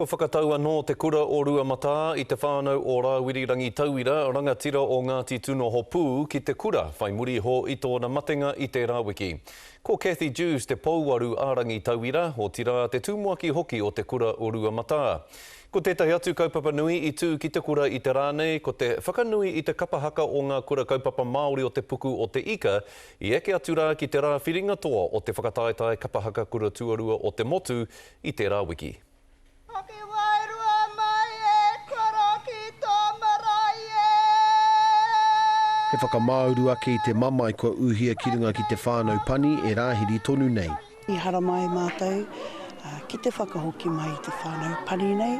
Kua whakatau anō te kura o Ruamatā i te whānau o Rāwiri Rangitauira, rangatira o Ngāti Tunohopū, ki te kura, whai muri iho i tōna matenga i tērā wiki. Ko Cathy Dewes te pouaru a Rangitauira, otirā te tumuaki hoki o te kura o Ruamatā. Ko tētahi atu kaupapa nui i tū ki te kura i te rā nei, ko te whakanui i te kapa haka o ngā kura kaupapa Māori o Te Puku o Te Ika, i eke atu rā ki te rā whiringa toa o te whakataetae kapa haka kura tuarua o te motu i tērā wiki. Hoki wairua mai e koro ki tō marae e. He whakamāuru ake i te mamae kua uhia ki runga ki te whānau pani e rāhiri tonu nei. I haramai mātou ki te whakahoki mai i te whānau pani nei.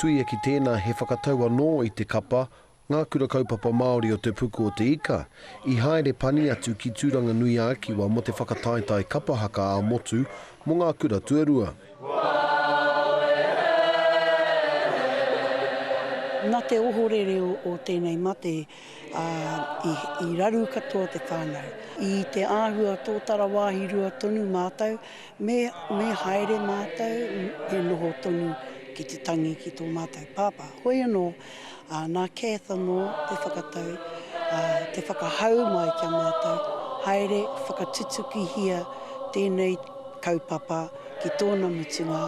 Tuia ki tēnā he whakatau anō i te kapa Ngā Kura Kaupapa Māori o Te Puku o Te Ika, i haere pani atu ki Tūranganui-ā-Kiwa mō te whakataetae kapa haka ā-motu mō ngā kura tuarua. Nā te ohorere o tēnei mate, ā, i raru katoa te whānau. I te āhua tōtara wāhi rua tonu mātou, me, me haere mātou, me noho tonu ki te tangi ki tō mātou pāpā. Hoi anō, Ā, nā Kath anō te whakatau, ā, te whakahau mai ki a mātou, haere whakatutukihia tēnei kaupapa ki tōna mutunga,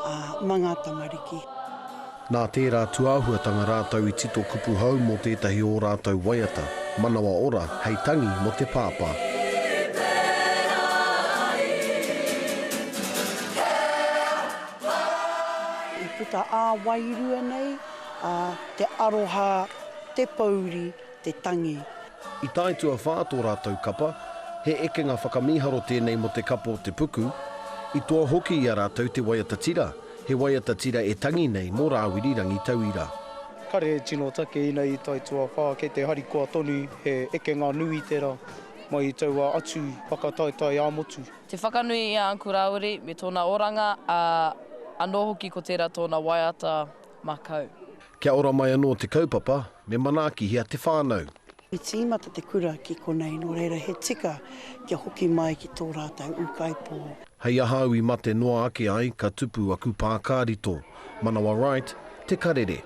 ā, mā ngā tamariki. Nā tērā tūāhuatanga rātou i tito kupu hou mō tētahi ō rātou waiata, Manawa Ora, hei tangi mō te pāpā. I puta ā-wairua nei ā, te aroha, te pōuri, te tangi. I tae tuawhā tō rātou kapa, he ekenga whakamīharo tēnei mō te kapa o te puku, i toa hoki i a rātou te waiata tira, he waiata tira e tangi nei mō Rāwiri Rangitauira. Kare he tino take ina i tae tuawhā, kei te harikoa tonu, he ekenga nui tērā mai i taua atu whakataetae ā-motu. Te whakanui i a Uncle Rāwiri me tōna oranga, ā, anō hoki ko tērā tōna waiata Makau. Kia ora mai anō te kaupapa, me manaakihia te whānau. I tīmata te kura ki konei, nō reira he tika kia hoki mai ki tō rātou ūkaipō. Hei aha au i mate noa ake ai ka tupu aku pākārito. Manawa Wright, Te Karere.